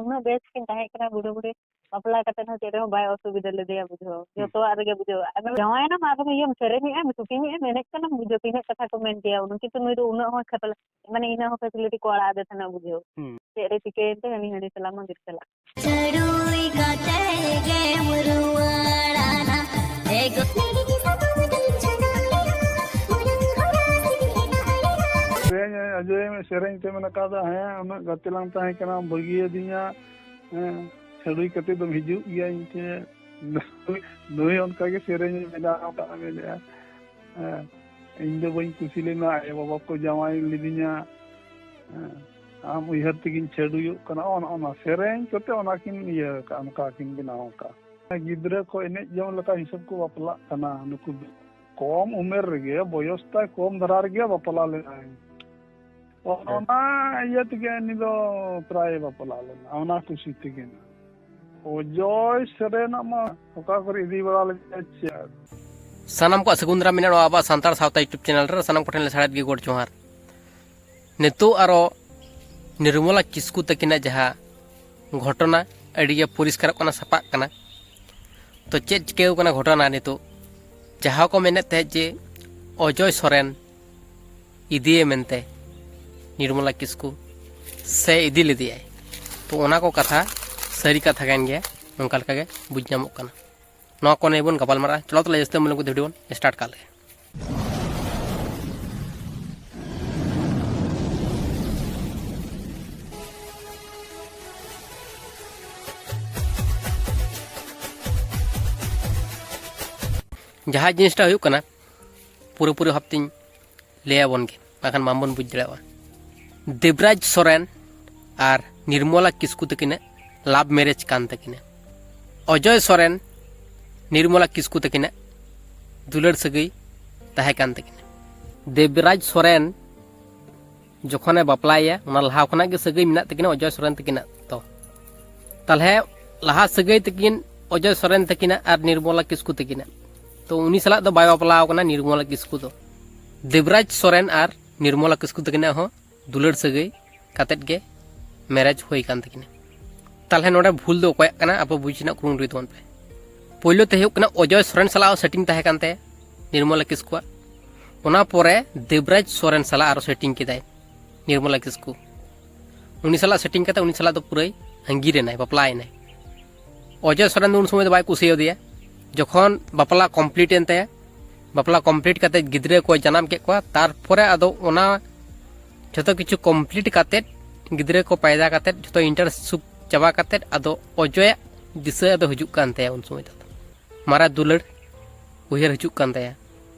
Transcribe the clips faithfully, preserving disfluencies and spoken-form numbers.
ᱩᱱᱟᱹᱜ ᱵᱮᱥ ᱠᱤᱱ ᱛᱟᱦᱮᱸ ᱠᱟᱱᱟ, ᱵᱩᱰᱷᱟᱹ ᱵᱩᱰᱷᱤ ᱵᱟᱯᱞᱟ ᱠᱟᱛᱮ ᱦᱚᱸ ᱪᱮᱫ ᱨᱮᱦᱚᱸ ᱵᱟᱭ ᱚᱥᱩᱵᱤᱫᱷᱟ ᱞᱮᱫᱮᱭᱟ ᱵᱩᱡᱷᱟᱹᱣ᱾ ᱦᱩᱸ᱾ ᱡᱚᱛᱚᱣᱟᱜ ᱨᱮᱜᱮ ᱵᱩᱡᱷᱟᱹᱣ᱾ ᱟᱫᱚ ᱡᱟᱶᱟᱭᱮᱱᱟᱢ, ᱟᱫᱚ ᱤᱭᱟᱹᱢ ᱥᱮᱨᱮᱧᱮᱜᱼᱟᱢ, ᱥᱩᱴᱤᱝᱮᱜᱼᱟᱢ, ᱮᱱᱮᱡ ᱠᱟᱱᱟᱢ, ᱵᱩᱡᱷᱟᱹᱣ ᱛᱤᱱᱟᱹᱜ ᱠᱟᱛᱷᱟ ᱠᱚ ᱢᱮᱱ ᱠᱮᱭᱟ ᱩᱱᱤ, ᱠᱤᱱᱛᱩ ᱱᱩᱭ ᱫᱚ ᱩᱱᱟᱹᱜ ᱦᱚᱸ ᱠᱷᱮᱯᱮᱞ, ᱢᱟᱱᱮ ᱤᱱᱟᱹ ᱦᱚᱸ facility ᱠᱚ ᱟᱲᱟᱜ ᱟᱫᱮ ᱛᱟᱦᱮᱱᱟ ᱵᱩᱡᱷᱟᱹᱣ᱾ ᱦᱩᱸ᱾ ᱪᱮᱫ ᱨᱮ ᱪᱤᱠᱟᱹᱭᱮᱱ ᱛᱮ ᱦᱟᱹᱱᱤ ᱦᱟᱹᱱᱤ ᱥᱟᱞᱟᱜ ᱢᱟ ᱵᱤᱨ ᱪᱟᱞᱟᱜ᱾ ᱪᱟᱹᱰᱩᱭ ᱠᱟᱛᱮ ᱜᱮᱢ ᱨᱩᱣᱟᱹᱲᱟᱱᱟ, ᱮ ᱜᱚ- ᱥᱮᱨᱮᱧ, ᱚᱡᱚᱭ ᱥᱮᱨᱮᱧ ᱛᱮ ᱢᱮᱱ ᱠᱟᱫᱟ, ᱦᱮᱸ, ᱩᱱᱟᱹᱜ ᱜᱟᱛᱮ ᱞᱟᱝ ᱛᱟᱦᱮᱸ ᱠᱟᱱᱟ, ᱵᱟᱹᱜᱤᱭᱟᱹᱫᱤᱧᱟ, ᱦᱮᱸ, ᱪᱷᱟᱹᱰᱩᱭ ᱠᱟᱛᱮ ᱫᱚᱢ ᱦᱤᱡᱩᱜ ᱜᱮᱭᱟ ᱤᱧ ᱴᱷᱮᱱ᱾ ᱱᱩᱭ, ᱱᱩᱭ ᱚᱱᱠᱟ ᱜᱮ ᱥᱮᱨᱮᱧ ᱵᱮᱱᱟᱣ ᱠᱟᱜᱼᱟ, ᱢᱮᱱᱮᱫᱼᱟ, ᱦᱮᱸ, ᱤᱧ ᱫᱚ ᱵᱟᱹᱧ ᱠᱩᱥᱤ ᱞᱮᱱᱟ, ᱟᱭᱳ ᱵᱟᱵᱟ ᱠᱚ ᱡᱟᱶᱟᱭ ᱞᱤᱫᱤᱧᱟ, ᱦᱮᱸ, ᱟᱢ ᱩᱭᱦᱟᱹᱨ ᱛᱮᱜᱤᱧ ᱪᱷᱟᱹᱰᱩᱭᱚᱜ ᱠᱟᱱᱟ, ᱚᱱ-, ᱚᱱᱟ ᱥᱮᱨᱮᱧ ᱠᱚᱛᱮ ᱚᱱᱟ ᱠᱤᱱ ᱤᱭᱟᱹ ᱠᱟᱜᱼᱟ, ᱚᱱᱠᱟ ᱠᱤᱱ ᱵᱮᱱᱟᱣ ᱠᱟᱜᱼᱟ᱾ ᱜᱤᱫᱽᱨᱟᱹ ᱠᱚ ᱮᱱᱮᱡ ᱡᱚᱝ ᱞᱮᱠᱟ ᱦᱤᱥᱟᱹᱵ ᱠᱚ ᱵᱟᱯᱞᱟᱜ ᱠᱟᱱᱟ ᱱᱩᱠᱩ ᱫᱚ᱾ ᱠᱚᱢ ᱩᱢᱮᱨ ᱨᱮᱜᱮ, ᱵᱚᱭᱚᱥ ᱛᱟᱭ ᱠᱚᱢ ᱫᱷᱟᱨᱟ ᱨᱮᱜᱮ ᱵᱟᱯᱞᱟ ᱞᱮᱱᱟᱭ᱾ ᱚᱱ-, ᱦᱮᱸ᱾ ᱚᱱᱟ ᱤᱭᱟᱹ ᱛᱮᱜᱮ ᱩᱱᱤ ᱫᱚ ᱯᱨᱟᱭ ᱵᱟᱯᱞᱟ ᱞᱮᱱᱟ, ᱚᱱᱟ ᱠᱩᱥᱤ ᱛᱮᱜᱮ᱾ ᱚᱡᱚᱭ ᱥᱚᱨᱮᱱᱟᱜ ᱢᱟ ᱚᱠᱟ ᱠᱚᱨᱮ ᱤᱫᱤ ᱵᱟᱲᱟ ᱞᱮᱫᱼᱟ ᱪᱮᱫ? ᱥᱟᱱᱟᱢ ᱠᱚᱣᱟᱜ ᱥᱟᱹᱜᱩᱱ ᱫᱟᱨᱟᱢ ᱢᱮᱱᱟᱜᱼᱟ ᱱᱚᱣᱟ ᱟᱵᱚᱣᱟᱜ ᱥᱟᱱᱛᱟᱲ ᱥᱟᱶᱛᱟ YouTube channel ᱨᱮ᱾ ᱥᱟᱱᱟᱢ ᱠᱚᱴᱷᱮᱱ ᱞᱟᱥᱟᱲᱦᱮᱫ ᱜᱮ ᱜᱚᱰ ᱡᱚᱦᱟᱨ᱾ ᱱᱤᱛᱚᱜ ᱟᱨᱚ ᱱᱤᱨᱢᱚᱞᱟ ᱠᱤᱥᱠᱩ ᱛᱟᱹᱠᱤᱱᱟᱜ ᱡᱟᱦᱟᱸ ᱜᱷᱚᱴᱚᱱᱟ ᱟᱹᱰᱤ ᱜᱮ ᱯᱚᱨᱤᱥᱠᱟᱨᱚᱜ ᱠᱟᱱᱟ, ᱥᱟᱯᱟᱜ ᱠᱟᱱᱟ᱾ ᱛᱚ ᱪᱮᱫ ᱪᱤᱠᱟᱹᱣ ᱠᱟᱱᱟ ᱜᱷᱚᱴᱚᱱᱟ ᱱᱤᱛᱚᱜ? ᱡᱟᱦᱟᱸ ᱠᱚ ᱢᱮᱱᱮᱫ ᱛᱟᱦᱮᱸᱫ ᱡᱮ ᱚᱡᱚᱭ ᱥᱚᱨᱮᱱ ᱤᱫᱤᱭᱮ ᱢᱮᱱᱛᱮ ᱱᱤᱨᱢᱚᱞᱟ ᱠᱤᱥᱠᱩ, ᱥᱮ ᱤᱫᱤ ᱞᱮᱫᱮᱭᱟᱭ, ᱛᱚ ᱚᱱᱟ ᱠᱚ ᱠᱟᱛᱷᱟ ᱥᱟᱹᱨᱤ ᱠᱟᱛᱷᱟ ᱠᱟᱱ ᱜᱮᱭᱟ, ᱱᱚᱝᱠᱟ ᱞᱮᱠᱟ ᱜᱮ ᱵᱩᱡᱽ ᱧᱟᱢᱚᱜ ᱠᱟᱱᱟ᱾ ᱱᱚᱣᱟ ᱠᱚ ᱱᱤᱭᱮ ᱵᱚᱱ ᱜᱟᱯᱟᱞ ᱢᱟᱨᱟᱜᱼᱟ᱾ ᱪᱚᱞᱚ ᱛᱟᱦᱞᱮ ᱡᱟᱹᱥᱛᱤ ᱵᱟᱝ ᱞᱟᱹᱭ ᱠᱟᱛᱮ video ᱵᱚᱱ start ᱠᱟᱜ ᱞᱮᱜᱮ᱾ ᱡᱟᱦᱟᱸ ᱡᱤᱱᱤᱥᱴᱟ ᱦᱩᱭᱩᱜ ᱠᱟᱱᱟ, ᱯᱩᱨᱟᱹᱯᱩᱨᱤ ᱵᱷᱟᱵᱽ ᱛᱤᱧ ᱞᱟᱹᱭ ᱟᱵᱚᱱ ᱜᱮ, ᱵᱟᱠᱷᱟᱱ ᱵᱟᱝᱵᱚᱱ ᱵᱩᱡᱽ ᱫᱟᱲᱮᱭᱟᱜᱼᱟ᱾ ᱫᱮᱵᱽᱨᱟᱡᱽ ᱥᱚᱨᱮᱱ ᱟᱨ ᱱᱤᱨᱢᱚᱞᱟ ᱠᱤᱥᱠᱩ ᱛᱟᱹᱠᱤᱱᱟᱜ love marriage ᱠᱟᱱ ᱛᱟᱹᱠᱤᱱᱟ᱾ ᱚᱡᱚᱭ ᱥᱚᱨᱮᱱ, ᱱᱤᱨᱢᱚᱞᱟ ᱠᱤᱥᱠᱩ ᱛᱟᱹᱠᱤᱱᱟᱜ ᱫᱩᱞᱟᱹᱲ ᱥᱟᱹᱜᱟᱹᱭ ᱛᱟᱦᱮᱸ ᱠᱟᱱ ᱛᱟᱹᱠᱤᱱᱟ᱾ ᱫᱮᱵᱽᱨᱟᱡᱽ ᱥᱚᱨᱮᱱ ᱡᱚᱠᱷᱚᱱᱮ ᱵᱟᱯᱞᱟᱭᱮᱭᱟ, ᱚᱱᱟ ᱞᱟᱦᱟ ᱠᱷᱚᱱᱟᱜ ᱜᱮ ᱥᱟᱹᱜᱟᱹᱭ ᱢᱮᱱᱟᱜ ᱛᱟᱹᱠᱤᱱᱟ ᱚᱡᱚᱭ ᱥᱚᱨᱮᱱ ᱛᱟᱹᱠᱤᱱᱟᱜ ᱫᱚ᱾ ᱛᱟᱞᱦᱮ ᱞᱟᱦᱟ ᱥᱟᱹᱜᱟᱹᱭ ᱛᱟᱹᱠᱤᱱ ᱚᱡᱚᱭ ᱥᱚᱨᱮᱱ ᱛᱟᱹᱠᱤᱱᱟᱜ ᱟᱨ ᱱᱤᱨᱢᱚᱞᱟ ᱠᱤᱥᱠᱩ ᱛᱟᱹᱠᱤᱱᱟᱜ᱾ ᱛᱚ ᱩᱱᱤ ᱥᱟᱞᱟᱜ ᱫᱚ ᱵᱟᱭ ᱵᱟᱯᱞᱟ ᱟᱠᱟᱱᱟ ᱱᱤᱨᱢᱚᱞᱟ ᱠᱤᱥᱠᱩ ᱫᱚ᱾ ᱫᱮᱵᱽᱨᱟᱡᱽ ᱥᱚᱨᱮᱱ ᱟᱨ ᱱᱤᱨᱢᱚᱞᱟ ᱠᱤᱥᱠᱩ ᱛᱟᱹᱠᱤᱱᱟᱜ ᱦᱚᱸ ᱫᱩᱞᱟᱹᱲ ᱥᱟᱹᱜᱟᱹᱭ ᱠᱟᱛᱮᱫ ᱜᱮ marriage ᱦᱩᱭ ᱠᱟᱱ ᱛᱟᱹᱠᱤᱱᱟ᱾ ᱛᱟᱦᱞᱮ ᱱᱚᱰᱮ ᱵᱷᱩᱞ ᱫᱚ ᱚᱠᱚᱭᱟᱜ ᱠᱟᱱᱟ, ᱟᱵᱚ ᱵᱩᱡᱽ ᱨᱮᱱᱟᱜ ᱠᱩᱨᱩᱢᱩᱴᱩᱭ ᱛᱟᱵᱚᱱ ᱯᱮ᱾ ᱯᱳᱭᱞᱳ ᱛᱮ ᱦᱩᱭᱩᱜ ᱠᱟᱱᱟ ᱚᱡᱚᱭ ᱥᱚᱨᱮᱱ ᱥᱟᱞᱟᱜ ᱦᱚᱸ ᱥᱮᱴᱤᱝ ᱛᱟᱦᱮᱸ ᱠᱟᱱ ᱛᱟᱭᱟ ᱱᱤᱨᱢᱚᱞᱟ ᱠᱤᱥᱠᱩᱣᱟᱜ, ᱚᱱᱟ ᱯᱚᱨᱮ ᱫᱮᱵᱽᱨᱟᱡᱽ ᱥᱚᱨᱮᱱ ᱥᱟᱞᱟᱜ ᱟᱨᱚ ᱥᱮᱴᱤᱝ ᱠᱮᱫᱟᱭ ᱱᱤᱨᱢᱚᱞᱟ ᱠᱤᱥᱠᱩ᱾ ᱩᱱᱤ ᱥᱟᱞᱟᱜ ᱥᱮᱴᱤᱝ ᱠᱟᱛᱮ ᱩᱱᱤ ᱥᱟᱞᱟᱜ ᱫᱚ ᱯᱩᱨᱟᱹᱭ ᱟᱸᱜᱤᱨ ᱮᱱᱟᱭ, ᱵᱟᱯᱞᱟᱭᱮᱱᱟᱭ᱾ ᱚᱡᱚᱭ ᱥᱚᱨᱮᱱ ᱫᱚ ᱩᱱ ᱥᱚᱢᱚᱭ ᱫᱚ ᱵᱟᱭ ᱠᱩᱥᱤᱭᱟᱫᱮᱭᱟ᱾ ᱡᱚᱠᱷᱚᱱ ᱵᱟᱯᱞᱟ ᱠᱚᱢᱯᱞᱤᱴ ᱮᱱ ᱛᱟᱭᱟ, ᱵᱟᱯᱞᱟ ᱠᱚᱢᱯᱞᱤᱴ ᱠᱟᱛᱮ ᱜᱤᱫᱽᱨᱟᱹ ᱠᱚ ᱡᱟᱱᱟᱢ ᱠᱮᱫ ᱠᱚᱣᱟ, ᱛᱟᱨᱯᱚᱨᱮ ᱟᱫᱚ ᱚᱱᱟ ᱡᱷᱚᱛᱚ ᱠᱤᱪᱷᱩ ᱠᱚᱢᱯᱞᱤᱴ ᱠᱟᱛᱮ, ᱜᱤᱫᱽᱨᱟᱹ ᱠᱚ ᱯᱟᱭᱫᱟ ᱠᱟᱛᱮ, ᱡᱷᱚᱛᱚ ᱤᱱᱴᱟᱨ ᱥᱩᱠ ᱪᱟᱵᱟ ᱠᱟᱛᱮ, ᱟᱫᱚ ᱚᱡᱚᱭᱟᱜ ᱫᱤᱥᱟᱹ ᱟᱫᱚ ᱦᱤᱡᱩᱜ ᱠᱟᱱ ᱛᱟᱭᱟ᱾ ᱩᱱ ᱥᱚᱢᱚᱭ ᱫᱚ ᱢᱟᱨᱮ ᱫᱩᱞᱟᱹᱲ ᱩᱭᱦᱟᱹᱨ ᱦᱤᱡᱩᱜ ᱠᱟᱱ ᱛᱟᱭᱟ᱾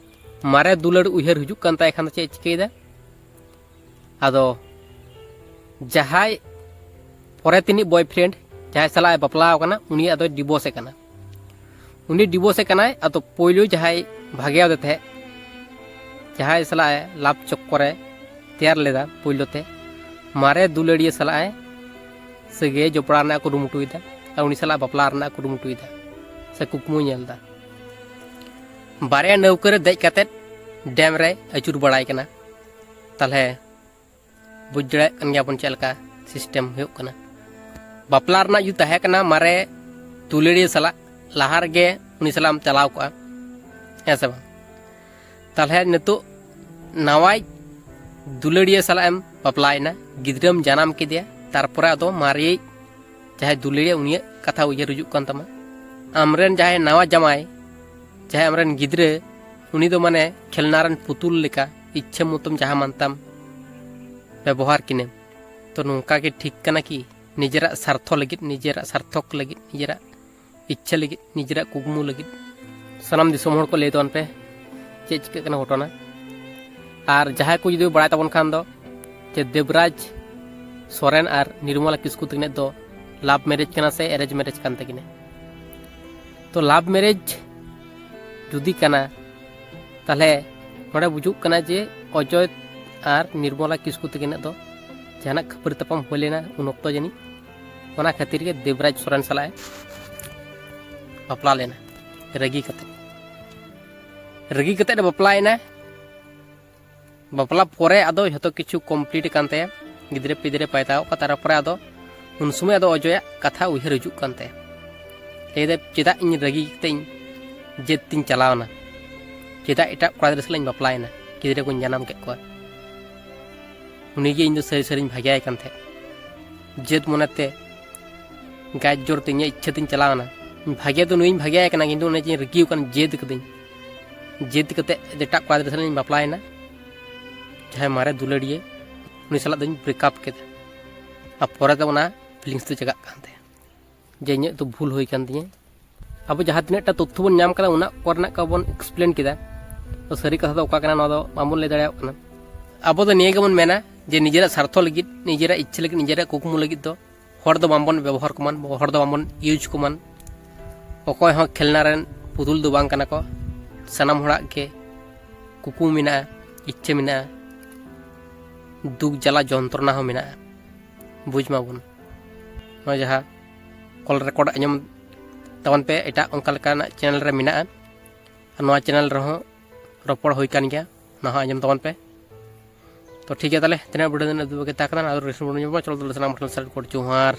ᱢᱟᱨᱮ ᱫᱩᱞᱟᱹᱲ ᱩᱭᱦᱟᱹᱨ ᱦᱤᱡᱩᱜ ᱠᱟᱱ ᱛᱟᱭ ᱠᱷᱟᱱ ᱫᱚ ᱪᱮᱫ ᱮ ᱪᱤᱠᱟᱹᱭᱮᱫᱟ? ᱟᱫᱚ ᱡᱟᱦᱟᱸᱭ ᱯᱚᱨᱮ ᱛᱤᱱᱤᱡ ᱵᱚᱭᱯᱷᱨᱮᱱᱰ, ᱡᱟᱦᱟᱸᱭ ᱥᱟᱞᱟᱜ ᱮ ᱵᱟᱯᱞᱟ ᱟᱠᱟᱱᱟ, ᱩᱱᱤ ᱟᱫᱚᱭ ᱰᱤᱵᱳᱨᱥ ᱮ ᱠᱟᱱᱟ᱾ ᱩᱱᱤ ᱰᱤᱵᱳᱨᱥ ᱮ ᱠᱟᱱᱟᱭ᱾ ᱟᱫᱚ ᱯᱳᱭᱞᱳ ᱡᱟᱦᱟᱸᱭ ᱵᱷᱟᱜᱮᱭᱟᱫᱮ ᱛᱟᱦᱮᱸᱫ, ᱡᱟᱦᱟᱸᱭ ᱥᱟᱞᱟᱜ ᱮ ᱞᱟᱵᱷ ᱪᱚᱠᱠᱚᱨᱮ ᱛᱮᱭᱟᱨ ᱞᱮᱫᱟ ᱯᱳᱭᱞᱳ ᱛᱮ, ᱢᱟᱨᱮ ᱫᱩᱞᱟᱹᱲᱤᱭᱟᱹ ᱥᱟᱞᱟᱜ ᱮ ᱥᱟᱹᱜᱟᱹᱭ ᱡᱚᱯᱲᱟᱣ ᱨᱮᱱᱟᱜ ᱠᱩᱨᱩᱢᱩᱴᱩᱭᱮᱫᱟ ᱟᱨ ᱩᱱᱤ ᱥᱟᱞᱟᱜ ᱵᱟᱯᱞᱟ ᱨᱮᱱᱟᱜ ᱠᱩᱨᱩᱢᱩᱴᱩᱭᱮᱫᱟ ᱥᱮ ᱠᱩᱠᱢᱩᱭ ᱧᱮᱞ ᱮᱫᱟ᱾ ᱵᱟᱨᱭᱟ ᱱᱟᱹᱣᱠᱟᱹ ᱨᱮ ᱫᱮᱡ ᱠᱟᱛᱮᱫ ᱰᱮᱢ ᱨᱮᱭ ᱟᱹᱪᱩᱨ ᱵᱟᱲᱟᱭ ᱠᱟᱱᱟ᱾ ᱛᱟᱦᱞᱮ ᱵᱩᱡᱽ ᱫᱟᱲᱮᱭᱟᱜ ᱠᱟᱱ ᱜᱮᱭᱟᱵᱚᱱ ᱪᱮᱫ ᱞᱮᱠᱟ ᱥᱤᱥᱴᱮᱢ ᱦᱩᱭᱩᱜ ᱠᱟᱱᱟ᱾ ᱵᱟᱯᱞᱟ ᱨᱮᱱᱟᱜ ᱡᱩᱫᱤ ᱛᱟᱦᱮᱸ ᱠᱟᱱᱟ ᱢᱟᱨᱮ ᱫᱩᱞᱟᱹᱲᱤᱭᱟᱹ ᱥᱟᱞᱟᱜ, ᱞᱟᱦᱟ ᱨᱮᱜᱮ ᱩᱱᱤ ᱥᱟᱞᱟᱜ ᱮᱢ ᱪᱟᱞᱟᱣ ᱠᱚᱜᱼᱟ, ᱦᱮᱸ ᱥᱮ ᱵᱟᱝ? ᱛᱟᱦᱞᱮ ᱱᱤᱛᱚᱜ ᱱᱟᱣᱟᱭ ᱫᱩᱞᱟᱹᱲᱤᱭᱟᱹ ᱥᱟᱞᱟᱜ ᱮᱢ ᱵᱟᱯᱞᱟᱭᱮᱱᱟ, ᱜᱤᱫᱽᱨᱟᱹᱢ ᱡᱟᱱᱟᱢ ᱠᱮᱫᱮᱭᱟ, ᱛᱟᱨᱯᱚᱨᱮ ᱟᱫᱚ ᱢᱟᱨᱮᱭᱤᱡ ᱡᱟᱦᱟᱸᱭ ᱫᱩᱞᱟᱹᱲᱤᱭᱟᱹ, ᱩᱱᱤᱭᱟᱜ ᱠᱟᱛᱷᱟ ᱩᱭᱦᱟᱹᱨ ᱦᱤᱡᱩᱜ ᱠᱟᱱ ᱛᱟᱢᱟ᱾ ᱟᱢᱨᱮᱱ ᱡᱟᱦᱟᱸᱭ ᱱᱟᱣᱟ ᱡᱟᱶᱟᱭ, ᱡᱟᱦᱟᱸᱭ ᱟᱢᱨᱮᱱ ᱜᱤᱫᱽᱨᱟᱹ, ᱩᱱᱤ ᱫᱚ ᱢᱟᱱᱮ ᱠᱷᱮᱞᱱᱟ ᱨᱮᱱ ᱯᱩᱛᱩᱞ ᱞᱮᱠᱟ, ᱤᱪᱪᱷᱟᱹ ᱢᱚᱛᱚᱢ ᱡᱟᱦᱟᱸ ᱢᱟᱱᱛᱟᱢ ᱵᱮᱵᱚᱦᱟᱨ ᱠᱤᱱᱟᱹᱢ᱾ ᱛᱚ ᱱᱚᱝᱠᱟ ᱜᱮ ᱴᱷᱤᱠ ᱠᱟᱱᱟ ᱠᱤ? ᱱᱤᱡᱮᱨᱟᱜ ᱥᱟᱨᱛᱷᱚ ᱞᱟᱹᱜᱤᱫ, ᱱᱤᱡᱮᱨᱟᱜ ᱥᱟᱨᱛᱷᱚᱠ ᱞᱟᱹᱜᱤᱫ, ᱱᱤᱡᱮᱨᱟᱜ ᱤᱪᱪᱷᱟᱹ ᱞᱟᱹᱜᱤᱫ, ᱱᱤᱡᱮᱨᱟᱜ ᱠᱩᱠᱢᱩ ᱞᱟᱹᱜᱤᱫ᱾ ᱥᱟᱱᱟᱢ ᱫᱤᱥᱚᱢ ᱦᱚᱲ ᱠᱚ ᱞᱟᱹᱭ ᱛᱟᱵᱚᱱ ᱯᱮ ᱪᱮᱫ ᱪᱤᱠᱟᱹᱜ ᱠᱟᱱᱟ ᱜᱷᱚᱴᱚᱱᱟ᱾ ᱟᱨ ᱡᱟᱦᱟᱸᱭ ᱠᱚ ᱡᱩᱫᱤ ᱵᱟᱲᱟᱭ ᱛᱟᱵᱚᱱ ᱠᱷᱟᱱ ᱫᱚ ᱡᱮ ᱫᱮᱵᱽᱨᱟᱡᱽ ᱥᱚᱨᱮᱱ ᱟᱨ ᱱᱤᱨᱢᱚᱞᱟ ᱠᱤᱥᱠᱩ ᱛᱟᱹᱠᱤᱱᱟᱜ ᱫᱚ ᱞᱟᱵᱷ ᱢᱮᱨᱮᱡᱽ ᱠᱟᱱᱟ ᱥᱮ ᱮᱨᱮᱡᱽ ᱢᱮᱨᱮᱡᱽ ᱠᱟᱱ ᱛᱟᱹᱠᱤᱱᱟ? ᱛᱚ ᱞᱟᱵᱷ ᱢᱮᱨᱮᱡᱽ ᱡᱩᱫᱤ ᱠᱟᱱᱟ, ᱛᱟᱦᱞᱮ ᱱᱚᱰᱮ ᱵᱩᱡᱩᱜ ᱠᱟᱱᱟ ᱡᱮ ᱚᱡᱚᱭ ᱟᱨ ᱱᱤᱨᱢᱚᱞᱟ ᱠᱤᱥᱠᱩ ᱛᱟᱹᱠᱤᱱᱟᱜ ᱫᱚ ᱡᱟᱦᱟᱱᱟᱜ ᱠᱷᱟᱹᱯᱟᱹᱨᱤ ᱛᱟᱯᱟᱢ ᱦᱩᱭ ᱞᱮᱱᱟ ᱩᱱ ᱚᱠᱛᱚ ᱡᱟᱹᱱᱤᱡ, ᱚᱱᱟ ᱠᱷᱟᱹᱛᱤᱨ ᱜᱮ ᱫᱮᱵᱽᱨᱟᱡᱽ ᱥᱚᱨᱮᱱ ᱥᱟᱞᱟᱜ ᱮ ᱵᱟᱯᱞᱟ ᱞᱮᱱᱟ ᱨᱟᱹᱜᱤ ᱠᱟᱛᱮ᱾ ᱨᱟᱹᱜᱤ ᱠᱟᱛᱮ ᱮ ᱵᱟᱯᱞᱟᱭᱮᱱᱟ᱾ ᱵᱟᱯᱞᱟ ᱯᱚᱨᱮ ᱟᱫᱚ ᱡᱷᱚᱛᱚ ᱠᱤᱪᱷᱩ ᱠᱚᱢᱯᱞᱤᱴ ᱟᱠᱟᱱ ᱛᱟᱭᱟ, ᱜᱤᱫᱽᱨᱟᱹ ᱯᱤᱫᱽᱨᱟᱹ ᱯᱟᱭᱫᱟ ᱟᱠᱟᱫ ᱠᱚᱣᱟ, ᱛᱟᱨᱯᱚᱨᱮ ᱟᱫᱚ ᱩᱱ ᱥᱚᱢᱚᱭ ᱟᱫᱚ ᱚᱡᱚᱭᱟᱜ ᱠᱟᱛᱷᱟ ᱩᱭᱦᱟᱹᱨ ᱦᱤᱡᱩᱜ ᱠᱟᱱ ᱛᱟᱭᱟ᱾ ᱞᱟᱹᱭᱫᱟᱭ, ᱪᱮᱫᱟᱜ ᱤᱧ ᱨᱟᱹᱜᱤ ᱠᱟᱛᱮ ᱤᱧ ᱡᱮᱫ ᱛᱤᱧ ᱪᱟᱞᱟᱣᱱᱟ? ᱪᱮᱫᱟᱜ ᱮᱴᱟᱜ ᱠᱚᱲᱟ ᱜᱤᱫᱽᱨᱟᱹ ᱥᱟᱞᱟᱜ ᱤᱧ ᱵᱟᱯᱞᱟᱭᱮᱱᱟ, ᱜᱤᱫᱽᱨᱟᱹ ᱠᱚᱧ ᱡᱟᱱᱟᱢ ᱠᱮᱫ ᱠᱚᱣᱟ? ᱩᱱᱤᱜᱮ ᱤᱧ ᱫᱚ ᱥᱟᱹᱨᱤ ᱥᱟᱹᱨᱤᱧ ᱵᱷᱟᱜᱮᱭᱟᱭ ᱠᱟᱱ ᱛᱟᱦᱮᱸᱫ᱾ ᱡᱮᱫ ᱢᱚᱱᱮᱛᱮ ᱜᱟᱡ ᱡᱳᱨ ᱛᱮ ᱤᱧᱟᱹᱜ ᱤᱪᱪᱷᱟᱹ ᱛᱤᱧ ᱪᱟᱞᱟᱣᱱᱟ᱾ ᱵᱷᱟᱜᱮ ᱫᱚ ᱱᱩᱭᱤᱧ ᱵᱷᱟᱜᱮᱭᱟᱭ ᱠᱟᱱᱟ, ᱠᱤᱱᱛᱩ ᱚᱱᱮ ᱡᱮᱧ ᱨᱟᱹᱜᱤ ᱟᱠᱟᱱ, ᱡᱮᱫ ᱠᱟᱹᱫᱟᱹᱧ᱾ ᱡᱮᱫ ᱠᱟᱛᱮ ᱮᱴᱟᱜ ᱠᱚᱲᱟ ᱜᱤᱫᱽᱨᱟᱹ ᱥᱟᱞᱟᱜ ᱤᱧ ᱵᱟᱯᱞᱟᱭᱮᱱᱟ, ᱡᱟᱦᱟᱸᱭ ᱢᱟᱨᱮ ᱫᱩᱞᱟᱹᱲᱤᱭᱟᱹ, ᱩᱱᱤ ᱥᱟᱞᱟᱜ ᱫᱚᱧ ᱵᱨᱮᱠᱟᱯ ᱠᱮᱫᱟ᱾ ᱟᱨ ᱯᱚᱨᱮᱛᱮ ᱚᱱᱟ ᱯᱷᱤᱞᱤᱝᱥ ᱫᱚ ᱡᱟᱜᱟᱜ ᱠᱟᱱ ᱛᱟᱭᱟ ᱡᱮ ᱤᱧᱟᱹᱜ ᱫᱚ ᱵᱷᱩᱞ ᱦᱩᱭ ᱠᱟᱱ ᱛᱤᱧᱟᱹ᱾ ᱟᱵᱚ ᱡᱟᱦᱟᱸ ᱛᱤᱱᱟᱹᱜ ᱴᱟ ᱛᱚᱛᱛᱷᱚ ᱵᱚᱱ ᱧᱟᱢ ᱠᱟᱫᱟ, ᱚᱱᱟ ᱠᱚᱨᱮᱱᱟᱜ ᱠᱚ ᱵᱚᱱ ᱮᱠᱥᱯᱞᱮᱱ ᱠᱮᱫᱟ᱾ ᱛᱚ ᱥᱟᱹᱨᱤ ᱠᱟᱛᱷᱟ ᱫᱚ ᱚᱠᱟ ᱠᱟᱱᱟ, ᱱᱚᱣᱟ ᱫᱚ ᱵᱟᱵᱚᱱ ᱞᱟᱹᱭ ᱫᱟᱲᱮᱭᱟᱜ ᱠᱟᱱᱟ᱾ ᱟᱵᱚ ᱫᱚ ᱱᱤᱭᱟᱹ ᱜᱮᱵᱚᱱ ᱢᱮᱱᱟ ᱡᱮ ᱱᱤᱡᱮᱨᱟᱜ ᱥᱟᱨᱛᱷᱚ ᱞᱟᱹᱜᱤᱫ, ᱱᱤᱡᱮᱨᱟᱜ ᱤᱪᱪᱷᱟᱹ ᱞᱟᱹᱜᱤᱫ, ᱱᱤᱡᱮᱨᱟᱜ ᱠᱩᱠᱢᱩ ᱞᱟᱹᱜᱤᱫ ᱫᱚ ᱦᱚᱲ ᱫᱚ ᱵᱟᱝᱵᱚᱱ ᱵᱮᱵᱚᱦᱟᱨ ᱠᱚᱢᱟᱱ, ᱦᱚᱲ ᱫᱚ ᱵᱟᱝᱵᱚᱱ ᱤᱭᱩᱡᱽ ᱠᱚᱢᱟᱱ᱾ ᱚᱠᱚᱭ ᱦᱚᱸ ᱠᱷᱮᱞᱱᱟ ᱨᱮᱱ ᱯᱩᱛᱩᱞ ᱫᱚ ᱵᱟᱝ ᱠᱟᱱᱟ ᱠᱚ᱾ ᱥᱟᱱᱟᱢ ᱦᱚᱲᱟᱜ ᱜᱮ ᱠᱩᱠᱢᱩ ᱢᱮᱱᱟᱜᱼᱟ, ᱤᱪᱪᱷᱟᱹ ᱢᱮᱱᱟᱜᱼᱟ, ᱫᱩᱠ ᱡᱟᱞᱟ ᱡᱚᱱᱛᱨᱚᱱᱟ ᱦᱚᱸ ᱢᱮᱱᱟᱜᱼᱟ᱾ ᱵᱩᱡᱽ ᱢᱟᱵᱚᱱ, ᱱᱚᱣᱟ ᱡᱟᱦᱟᱸ ᱠᱚᱞ ᱨᱮᱠᱚᱨᱰ ᱟᱸᱡᱚᱢ ᱛᱟᱵᱚᱱ ᱯᱮ, ᱮᱴᱟᱜ ᱚᱱᱠᱟ ᱞᱮᱠᱟᱱᱟᱜ ᱪᱮᱱᱮᱞ ᱨᱮ ᱢᱮᱱᱟᱜᱼᱟ᱾ ᱟᱨ ᱱᱚᱣᱟ ᱪᱮᱱᱮᱞ ᱨᱮᱦᱚᱸ ᱨᱚᱯᱚᱲ ᱦᱩᱭ ᱠᱟᱱ ᱜᱮᱭᱟ, ᱚᱱᱟ ᱦᱚᱸ ᱟᱸᱡᱚᱢ ᱛᱟᱵᱚᱱ ᱯᱮ᱾ ᱛᱚ ᱴᱷᱤᱠ ᱜᱮᱭᱟ, ᱛᱟᱦᱞᱮ ᱛᱤᱱᱟᱹᱜ ᱵᱤᱰᱟᱹᱣ ᱫᱚ ᱤᱱᱟᱹᱜ ᱫᱷᱟᱹᱵᱤᱡ ᱜᱮ ᱛᱟᱦᱮᱸ ᱠᱟᱱᱟ᱾ ᱟᱫᱚ ᱨᱮᱥᱴ ᱵᱚᱱ ᱧᱟᱢᱟ, ᱪᱚᱞᱚ ᱛᱟᱦᱞᱮ ᱥᱟᱱᱟᱢ ᱴᱷᱮᱱ ᱥᱟᱨᱮᱡ ᱠᱚ ᱡᱚᱦᱟᱨ᱾